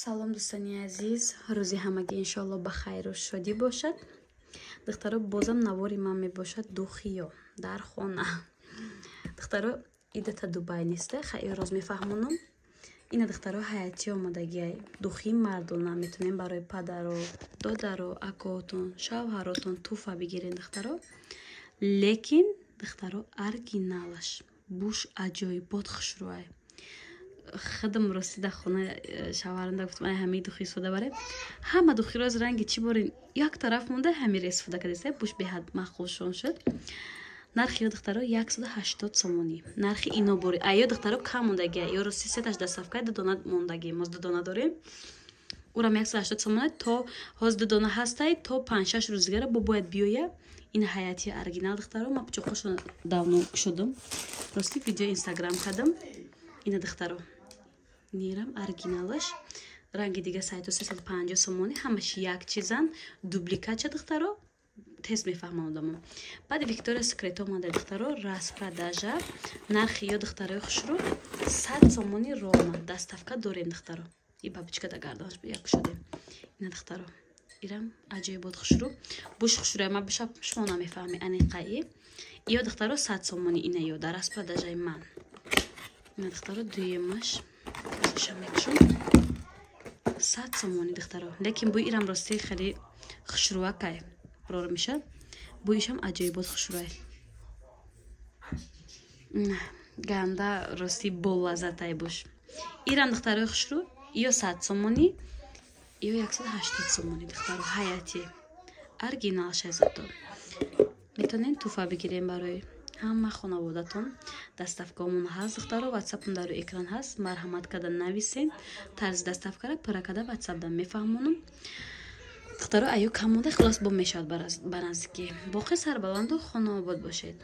Салом, дӯстони азиз, рӯзи ҳамагӣ иншоалло ба хайру шодӣ бошад. Духтаро, бозам навори ман мебошад, духиё дар хона. Духтаро, идата Дубай неста, хайр, роз мефаҳмонам. Ина, духтаро, ҳаятӣ омадагиай, духи мардона, метонем барои падаро, додаро, акоотон, шавҳаротон туҳфа бигирен, духтаро. Лекин, духтаро, оригиналаш буш аҷоибот хушрӯай. Худам рости дар хона шавҳаранда гуфтам, ай ҳамаи духи истифода барем. Ҳама духиро аз ранги чӣ борин як тараф монда, ҳамиро истифода кардеста, буш беҳад маъқулшон шуд. Нархи ё, духтаро, 180 сомонӣ. Нархи ино бори айё, духтаро, кам мондагия. Ё рости сеташ доставка, ду дона мондагӣ, моз ду дона дорем. Урам 180 сомона, то ҳоз ду дона ҳастай, то 5-6 рӯз дигара бо бояд биёя. Ин ҳаяти оригинал, духтаро, ма пучоқошо давно кушодам, рости видео Инстаграм кардам. Ина, духтаро, нерам оригиналаш, ранги дига сайту 350 сомонӣ, ҳамаш як чизан, дубликатча, духтаро, тез мефаҳмам одамон. Баъд Виктория Секрет омада, духтаро, распродажа. Нархи ё, духтарои хушрӯ, 100 сомонӣ ровно, доставка дорем, духтаро. И бабочка да гарданаш як шудем. Ина, духтаро, ирам аҷоибот хушрӯ, буш хушрӯя, ма бишаб шумо намефаҳми аниқаи. Ё, духтаро, 100 сомонӣ, ина ё дар распродажаи ман. Ина, духтаро, дуюмаш мекушам, 100 сомонӣ, духтаро. Лекин бӯи ирам рости хеле хушрӯакай рор мешавад, бӯишам аҷоибот хушрӯай, ганда рости болаззатай буш. Ирам, духтарои хушрӯ, ё 100 сомонӣ, ё 180 сомонӣ, духтаро, ҳаяти оригинал шазато. Метавонем туҳфа бигирем барои ҳама хонаводатон. Доставкаомон ҳаст, духтаро, ватсапон дар рӯи экран ҳаст, марҳамат карда нависен, тарзи доставкара пурра карда ватсапда мефаҳмонам. Духтаро, аю кам монда, хулос бо мешавад ба наздикӣ. Боқӣ сарбаланду хонаобод бошед.